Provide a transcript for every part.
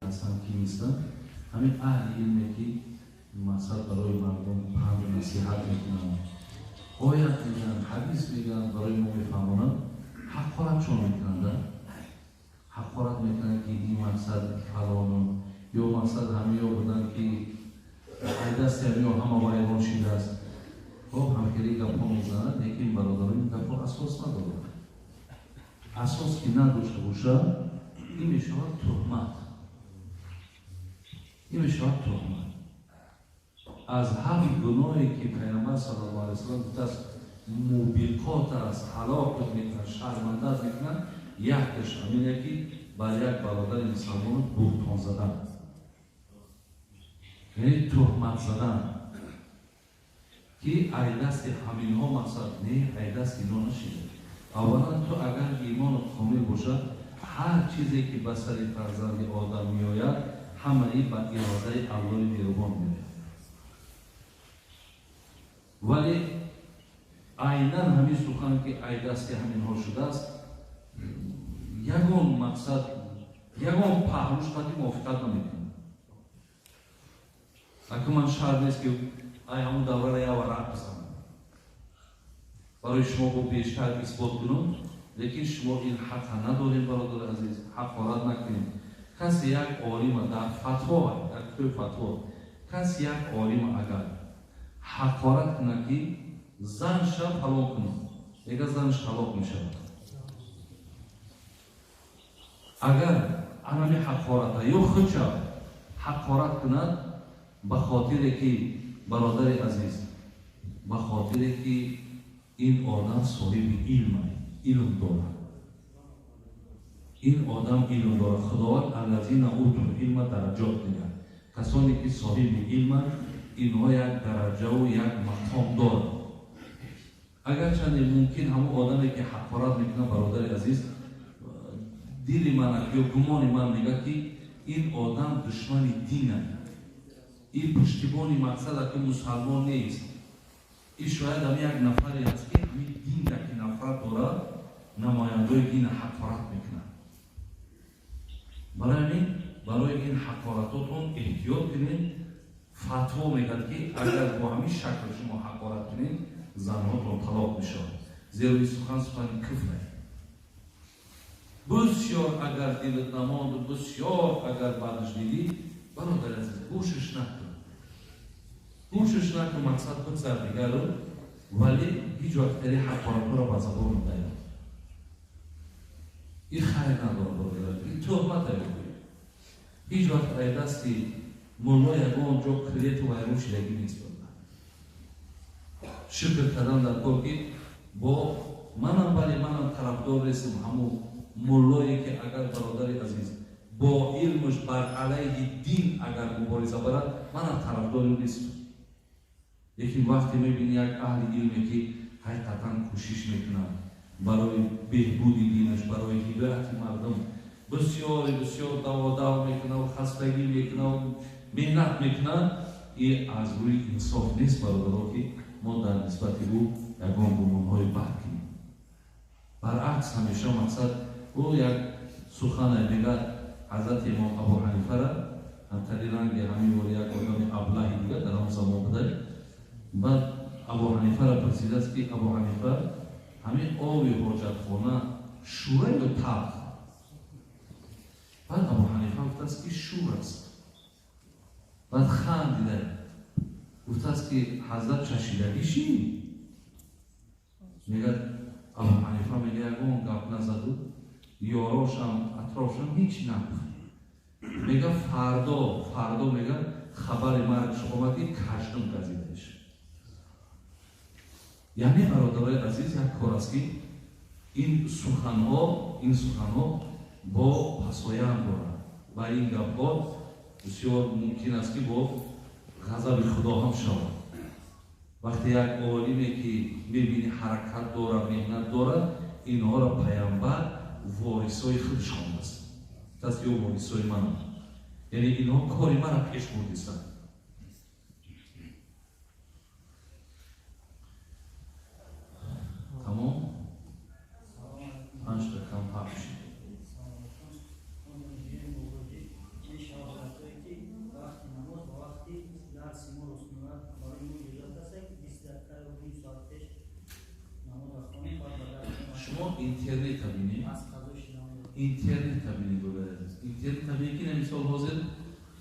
Ҳастанд, ки нестанд, ҳамин аҳли илме, ки мақсад барои мардум панду насиҳат мекунанд, оят мегӯянд, ҳадис мегӯянд, барои мо мефаҳмонанд, ҳақорат чон мекунанд, ҳақорат мекунанд, ки ин мақсад фалону ё мақсад ҳамиё буданд, ки айдасти ҳамиё ҳама вайрон шидааст. Хоб, ҳамхели гапҳо мезанад, лекин, бародаро, ин гапҳо асос надорад. Асос ки надошта бошад, ин мешавад туҳмат, ин мешавад туҳмат. Аз ҳафт гуноҳе, ки Пайғамбар саллаллоҳу алайҳи васаллам гуфтааст, мубиқот аст, ҳалокат мекунад, шармандат мекунад, якташ ҳамине, ки бар як бародари мусалмон буҳтон задан, яъне туҳмат задан, ки ай дасти ҳаминҳо мақсад не, ай дасти ино нашида. Аввалан, ту агар имонат комил бошад, ҳар чизе, ки ба сари фарзанди одам меояд, ҳамаи ба иродаи Аллоҳи меҳрубон меояд. Вале айнан ҳамин сухан, ки ай дасти ҳаминҳо шудааст, ягон мақсад, ягон паҳлӯш қати мувофиқат намекунад. Ака, ман шарт нест, ки ай ҳамун даврара як варақ бизанам, барои шумо бо бештар исбот кунам, лекин шумо ин ҳаққа надорем. Бародари азиз, ҳақорат накунем. Касе як олима дар фатво, дар китоби фатво, касе як олима агар ҳақорат кунад, ки зан ша фалон кунад, мега, занаш талоқ мешавад. Агар анами ҳақората ё худша ҳақорат кунад, ба хотире ки, бародари азиз, ба хотире ки ин одам соҳиби илм, илм дорад, ин одам илм дорад. Худованд аллазина утул илма дараҷот мегӯяд. Касоне ки соҳиби илманд, инҳо як дараҷаву як мақом доранд. Агарчанде мумкин ҳамон одаме, ки ҳақорат мекунад, бародари азиз, дили ман ё гумони ман мегӯяд, ки ин одам душмани дин, ин пуштибони мақсад, ки мусалмон нест, ин шояд ҳам як нафаре аст, ки ҳамин динда ки нафрат дорад, намояндаои дина ҳақорат мекунад. Барои ҳамин, барои ин ҳақоратотон эҳтиёт кунед. Фатво мегӯяд, ки агар бо ҳамин шакл шумо ҳақорат кунед, занҳотон талоқ мешавад, зеро ин сухан сухани куфр. Бисёр агар дилат намонду, бисёр агар бадаш дидӣ, бародари азиз, гӯшиш накун, гӯшиш накун, мақсад бигзар дигару, вале ҳеҷ вақт тари ҳақоратҳоро ба забон наёр. Ин хайр надорад, бародар, ин туҳмат. Ҳеҷ вақт ай дасти мулло ягон ҷо кредиту вайрон шидагӣ нест. Шукр кардан дар кор, ки бо манам, бале, манам тарафдор нестам ҳамун муллое, ки агар, бародари азиз, бо илмаш бар алайҳи дин агар мубориза барад, манам тарафдори нестам. Лекин вақте мебини як аҳли илме, ки ҳақиқатан кӯшиш мекунад барои беҳбуди динаш, барои ҳидояти мардум, бисёре бисёр даводав мекунад, хастагӣ мекунад, меҳнат мекунад, и аз рӯи инсоф нест, бародаро, ки мо дар нисбати ӯ ягон гумонҳои бад кунем. Баръакс, ҳамеша мақсад ӯ як сухане мегӯяд. Ҳазрати имом Абу Ҳанифара ҳамтари ранги ҳамин бори як одами аблаҳи дигар дар он замон буда. Баъд Абу Ҳанифара пурсидааст, ки Абу Ҳанифа, ҳамин оби ҳоҷатхона шура ё талх? Баъд Абу Ҳанифа гуфтааст, ки шур аст. Баъд хандида гуфтааст, ки ҳазрат чашидагӣ ши? Мегӯяд, Абу Ҳанифа мега, ягон гап назаду ёрошам, атрофшам ҳеҷ нагуфт. Мега, фардо, фардо, мега, хабари маргш омад, ки каждум газидаиш. Яъне, бародарои азиз, як кор аст, ки ин суханҳо бо пасоянд дорад ва ин гапҳо бисёр мумкин аст, ки бо ғазаби Худо ҳам шавад. Вақте як олиме, ки мебини, ҳаракат дорад, меҳнат дорад, инҳоро Пайғамбар ворисои худаш хондааст, даст ё ворисои манам, яъне инҳо кори мара пеш бурдистанд. Тамом, 5 та кам ҳафт шид. интернета бинед, интернета бинед, интернета бинед, ки на мисол ҳозир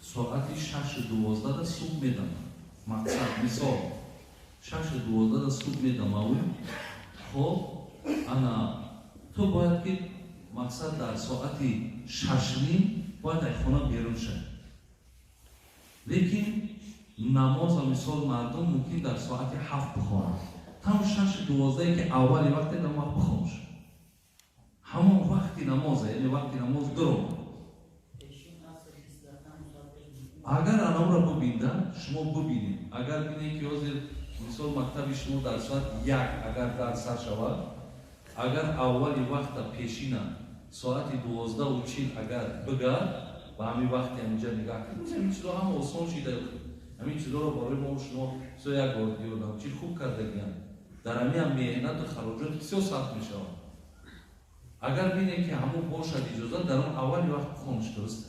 соати 6:12 субҳ медамад. Мақсад, мисол, 6:12 субҳ медамаву, хоб, ана ту бояд ки мақсад дар соати 6:30 бояд аз хона берун шавӣ. Лекин намоза, мисол, мардум мумкин дар соати 7 бихонад. Там 6:12, ки аввали вақте дар вақт бихонш, ҳамон вақти намоза, яъне вақти намоз дуромад. Агар анамро бубинда, шумо бубинед, агар бинед, ки ҳозир, мисол, мактаби шумо дар соат 1 агар дар сар шавад, агар аввали вақта пешина соати 12:40 агар бигард, ба ҳамин вақти ҳаминҷа нигаҳ кунед. Ҳамин чизо ҳама осон шида. Ҳамин чизоро барои мо шумо со як ёрдамчи хуб кардагиям. Дар ҳамин меҳнату хароҷот бисёр сарф мешавад. Агар бинед, ки ҳамон бошад иҷозат, дар он аввали вақт хониш дуруст.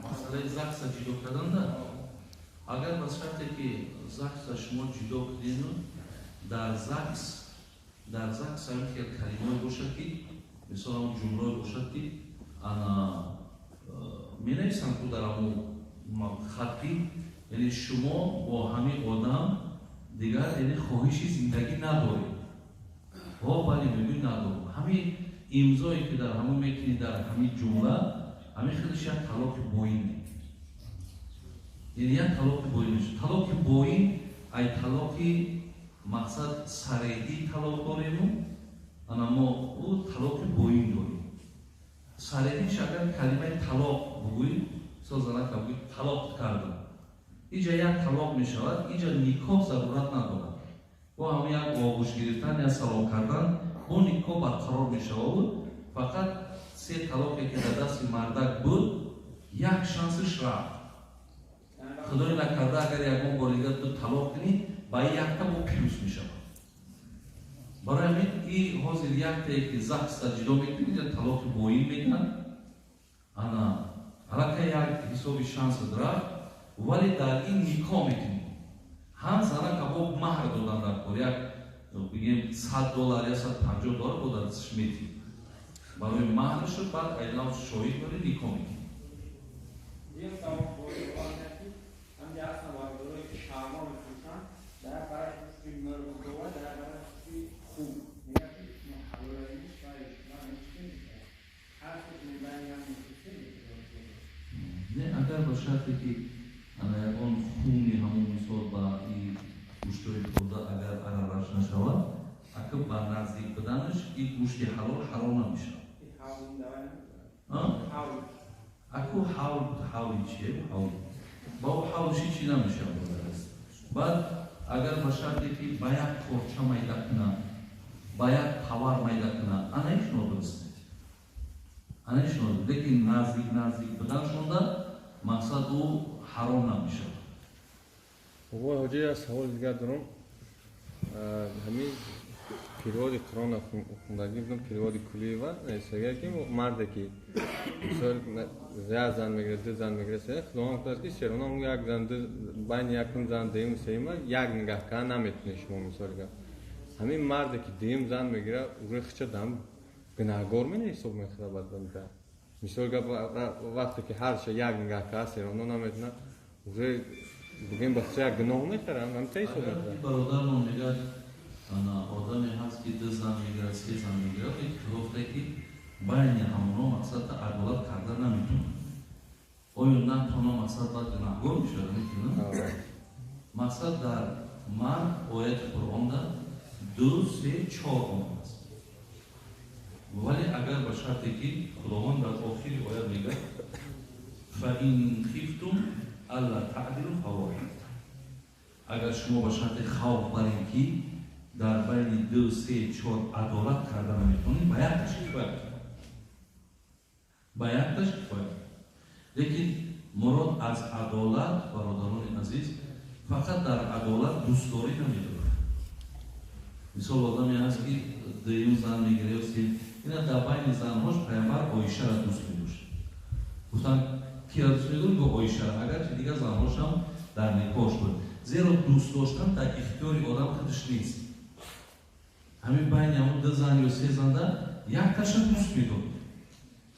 Масъалаи ЗАГСа ҷудо карданда, агар ба шарте ки ЗАГСа шумо ҷудо кунеду, дар ЗАГС ҳамин хел калимое бошад, ки мисол ҳамон ҷумлое бошад, ки ана менависанд ку дар ҳамон хатқи, яъне шумо бо ҳамин одам дигар, яъне, хоҳиши зиндагӣ надоред. Ҳо, бале, мегӯй, надорам. Ҳамин имзое ки дар ҳамон мекунӣ, дар ҳамин ҷумла, ҳамин хелаш як талоқи боин, яъне як талоқи боин мешавад. Талоқи боин ай талоқи, мақсад, сареҳӣ талоқ дорему, ана мо ӯ талоқи боин дорем. Сареҳиш агар калимаи талоқ бугӯй, мисол, занака бугӯй, талоқ кардам, иҷа як талоқ мешавад, иҷа никоҳ зарурат надорад. Бо ҳамин як оғӯш гирифтан, як салом кардан бо никоҳ барқарор мешавад. Фақат се талоқе ки дар дасти мардак буд, як шансиш рафт. Худои накарда, агар ягон бор дигар ту талоқ кунӣ, ба якта бо плюс мешавад. Барои ҳамин и ҳозир яктае ки ЗАГСта ҷудо мекунӣ, талоқи боин мегӯянд, ана аллакай як ҳисоби шансат рафт. Вале дар ин никоҳ мекунӣ, ҳам занака бо маҳр додан дар кор, як бигем $100, $150 бо дар дасташ метиҳӣ барои маҳршу, баъд айнав шоҳид дорӣ, никоҳ мекунӣ. Не, агар ба шарте ки ана ягон хуни ҳамон, мисол, ба и гӯштҳои хӯрда агар аралаш нашавад, ака ба наздик буданаш и гӯшти ҳалол ҳаром намешавад. Аку ҳавл, ҳавли чие? Ҳавл ба ӯ ҳавлши чӣ намешавад. Баъд агар ба шарте ки ба як корча майда кунад, ба як тавар майда кунад, ана иш нодуруст, ана иш нодуруст. Лекин наздик наздик буданшонда, мақсад, ӯ ҳаром намешавад. Бобои ҳоҷа, як саволи дигар дорам. Ҳамин перевод и Қуръона хундагӣ будам, перевод и Кулиева нависага, ки марде ки, мисол, як зан мегирад, ду зан мегирад, Худованд гуфтааст, ки серона як зан, байни якум зан, дуюм, сеюма як нигаҳ кардан наметунед шумо. Мисол гап, ҳамин марде ки дуюм зан мегирад, уре хича дам гунаҳгор мена ҳисоб мехӯрад. Баъд, мисол гап, вақте ки ҳарша як нигаҳ карда серона наметунад, уже бигем, ба хича як гуноҳ мехӯрад, ҳамта ҳисоб мехӯрад. Бародармон мегӯяд, ана одаме ҳаст, ки ду зан мегирад, се зан мегирад, гуфта, ки байни ҳамоно, мақсад, адолат карда наметонад. Оё натона, мақсад, баъд гунаҳгор мешавад? Метавонад. Мақсад, дар мард ояти Қуръонда ду, се, чор омадааст. Вале агар ба шарте ки Худованд дар охири оят мегӯяд: فإن خفتم ألا تعدلوا فواحدة. Агар шумо ба шарти хавф барем, ки дар байни ду, се, чор адолат карда наметавонед, ба якташ кифоят, ба якташ кифоят. Лекин мурод аз адолат, бародарони азиз, фақат дар адолат дӯстдорӣ намедорад. Мисол, одаме ҳаст, ки дуюм зан мегирад ё се. Ина дар байни занҳош Пайғамбар Оишаро дӯст медошт. Гуфтанд, киро дӯст медорӣ? Гуфт Оишаро. Агарчи дигар занҳошам дар никоҳш буд. Зеро дӯст доштан дар ихтиёри одам худаш нест. Ҳамин байни ҳамун ду зан ё се занда якташа дӯст медорад.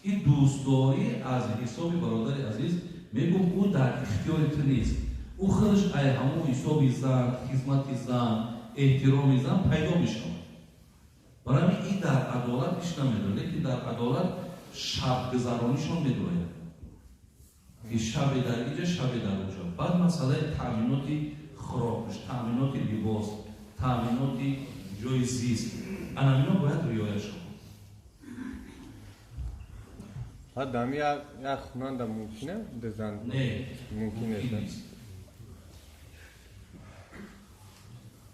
Ин дӯстдорӣ аз ҳисоби бародари азиз мегӯм, ӯ дар ихтиёри ту нест. Ӯ худаш ай ҳамун ҳисоби зан, хизмати зан, эҳтироми зан пайдо мешавад. Барои ҳамин ин дар адолат иш намедорад, лекин дар адолат шабгузаронишон медояд. Ки шабе дар инҷа, шабе дар онҷо. Баъд масъалаи таъминоти хӯрокаш, таъминоти либос, таъминоти ҷои зист, ана мино бояд риоя шавад. Баъд дар ҳамин як хонанда мумкин аст ду зан? Не, мумкин нест.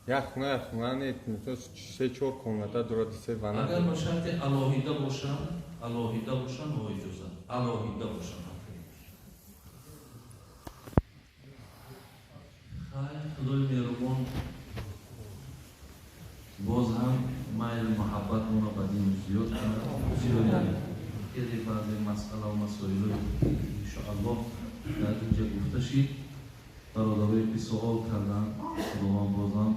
Як хона, як хона не, се-чор комната дорад, се ванна. Агар ба шарти алоҳида бошанд, алоҳида бошанд, бо иҷозат, алоҳида бошанд. Хайр, Худои меҳрубон боз ҳам майлу муҳаббатмонро ба дин зиёд кунад. Зиёд хеле баъзе масъалаву масоилое иншоаллоҳ дар инҷа гуфта шид. Бародарое ки суол карданд, Худованд бозам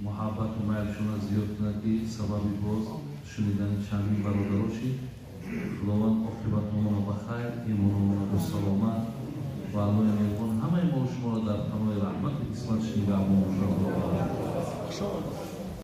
муҳаббату майлшонро зиёд кунад, ки сабаби боз шунидани чандин бародаро шид. Худованд оқибатмонро ба хайр, имономонро ба саломат ва Аллоҳи меҳрубон ҳамаи мо шуморо дар паноҳи раҳмату исматаш нигаҳбон бошад.